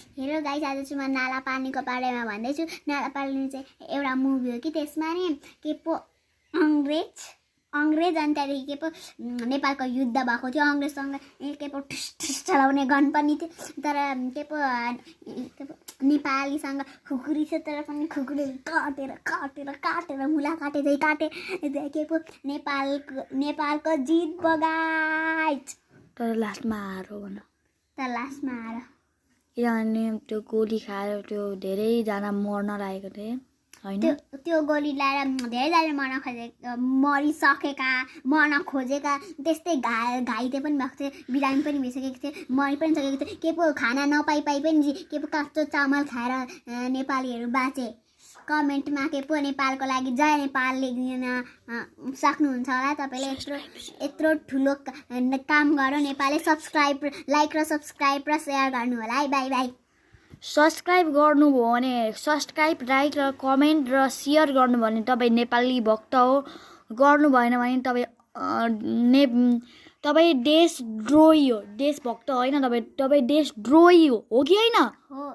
Hello guys, आज चाहिँ म नाला पानीको बारेमा भन्दैछु। नाला पानी चाहिँ एउटा मुभी हो कि त्यसमा नि के पो अंग्रेज अनि त्यहाँदेखि के पो नेपालको युद्ध भएको थियो। अंग्रेजसँग के पो ठुस चलाउने गन पनि थियो, तर के पो नेपालीसँग खुकुरी छ, तर पनि खुकुरीले काटेर मुला काटे के पो नेपालको जित बगाइच। तर लास्टमा हारो भन, तर लास्टमा हारो किनभने त्यो गोली खाएर त्यो धेरैजना मर्न लागेको थिए हैन। त्यो गोली लाएर धेरैजना मरिसकेका, मर्न खोजेका, त्यस्तै घाइते पनि भएको थियो, बिरामी पनि भइसकेको थियो, मरि पनि सकेको थियो। के पो खाना नपाई पनि के पो कच्चो चामल खाएर नेपालीहरू बाँचे। कमेन्टमा के पो नेपालको लागि जय नेपाल लेख्न सक्नुहुन्छ होला। तपाईँले यत्रो ठुलो काम गर्यो नेपालले। सब्सक्राइब, लाइक र सब्सक्राइब र सेयर गर्नु होला है। By by. सब्सक्राइब गर्नुभयो भने सब्सक्राइब, लाइक र कमेन्ट र सेयर गर्नु भने तपाईँ नेपाली भक्त हो। गर्नु भएन भने तपाईँ देशद्रोही हो। देशभक्त होइन, तपाईँ देशद्रोही हो कि होइन? हो।